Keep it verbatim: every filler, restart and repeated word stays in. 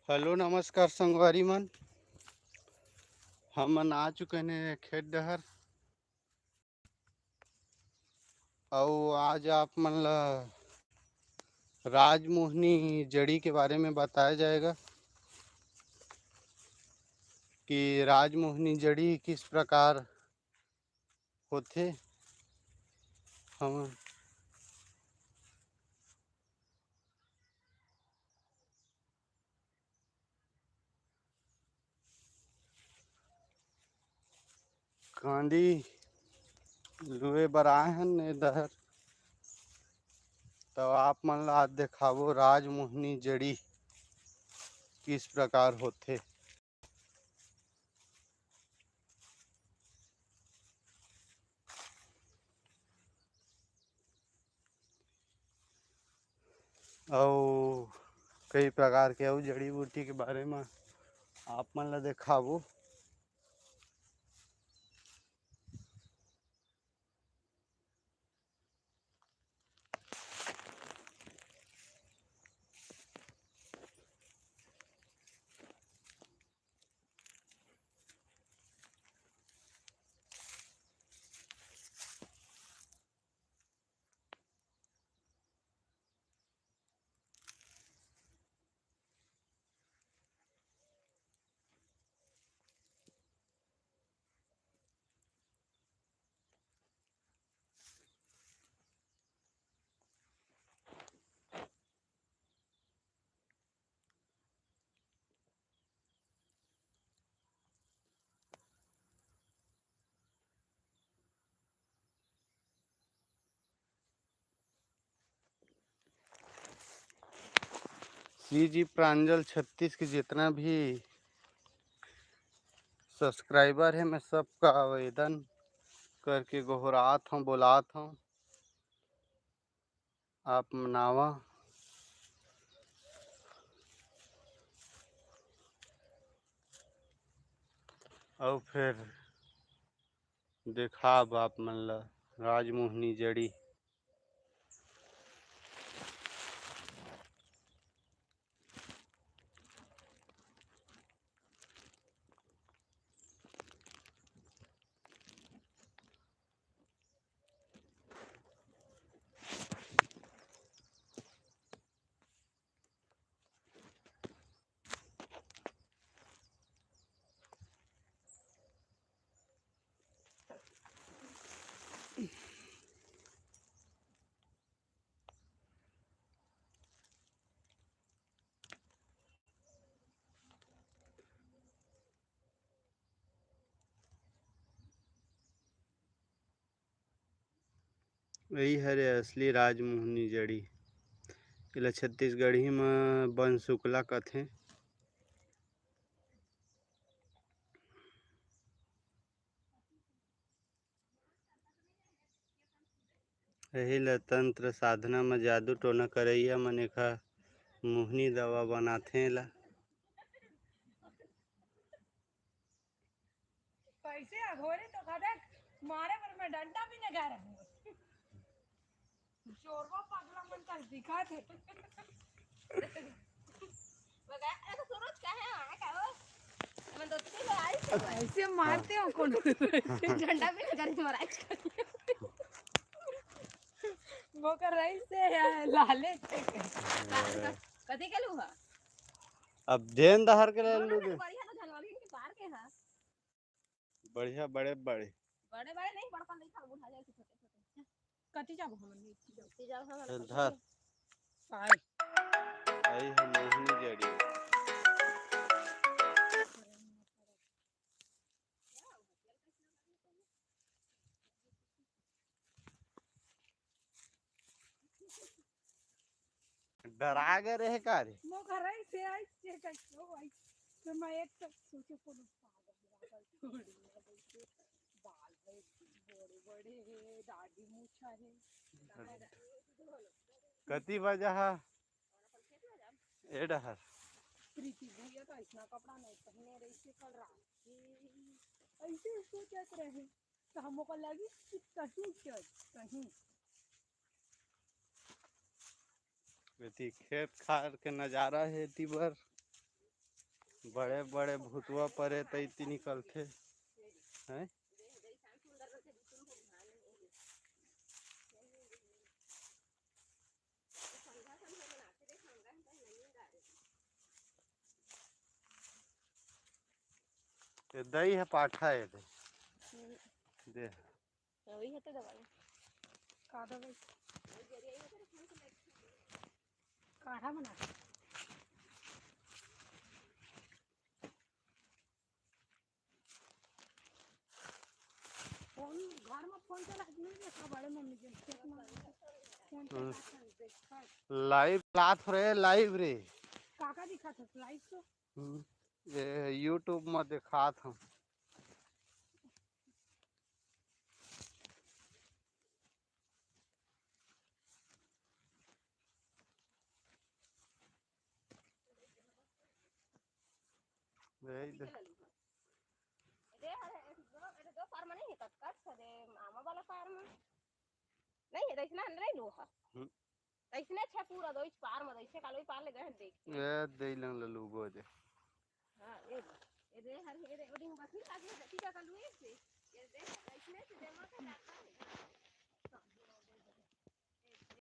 Hello, नमस्कार संगवारी मन, हमन आ चुके हैं खेत डहर। अउ आज आप मन ला राजमोहनी जड़ी के बारे में बताया जाएगा कि राजमोहनी जड़ी किस प्रकार होथे। हम कांदी लुए बर आए हन ए डहर, तो आप मन ला आज देखाबो राजमोहनी जड़ी किस प्रकार होथे। अउ कई प्रकार के अउ जड़ी बूटी के बारे म आप मन ला देखाबो। सीजी प्रांजल छत्तीस के जितना भी सब्सक्राइबर है, मैं सबका आवेदन करके गोहरात हूँ, बुलात हूँ, आप मन आवा। अउ फिर देखाब आप मन ला राजमोहनी जड़ी। यही हरे असली राजमोहनी जड़ी। एला छत्तीसगढ़ी म बन सुकला कथें। एही ल तंत्र साधना म जादू टोना करइया मन एखर मोहनी दवा बनाथें एला। कैसे अघोरी तो कदे मारे बर मैं डंडा भी नगा रहूं। चोरवा पगला मन कस दिखा थे। बगा, अरे सूरज काहे आ का हो? मन तो तीन आई से भाई। ऐसे मारते हो कौन? झंडा भी नगा रही महाराज। वो कर रही से यार, लाले। कथी के लूहा? अब जेन डहर के ले लू दे। बढ़िया तो झलवाली के पार के हा। बढ़िया, बड़े बड़े। बड़े बड़े नहीं, बड़का नहीं खा, बुढ़ा जाए छोटे छोटे। कति जाबो हमन? कति जाबो हमन? चल धर। पाए। आई है मोहनी जड़ी। डरा गए रहे का रे? मो घर आई से आई से कैसे हो आई? तो मैं एक तो सोचे कोनो पागल वागल थोड़ी है, कैसे बाल है बड़े बड़े है, दाढ़ी मूछा है। कति बजा हा? ए डहर। प्रीति भैया तो इतना कपड़ा नहीं पहने रही से कल रात के। ऐसे सोचत रहे। तो हमको लगी कि कहीं चल, कहीं। एती खेत खार के नजारा हे एती बर। बड़े बड़े भुतवा परे तैती निकलथे, हैं? ये दई है पाठा है दे। दे। वही है तो दवाई। का दवाई? काढ़ा बना। फोन, घर में फोन चला, नहीं देखा बड़े मम्मी के खेत में फोन चला के देखा। लाइव लात रे, लाइव रे। काका दिखा था लाइव तो। हम्म, ये YouTube में दिखात हम। यही दे। दे, अरे, एक दो, अरे, दो पार में नहीं है, कट, कट से दे, आमा वाला पार में। नहीं है, तो इसना नहीं लूहा। हम्म। तो इसने छे पूरा दो, इस पार में, तो इसे कालो ही पार ले गए हैं, देख। ए, दे लंग ललू गो दे। हाँ, ये दे। ये दे, हर, ये दे, वो दिन बस नहीं लगी, ठीक है, कालो ये से। ये दे, तो इसने से दे, मत लगा।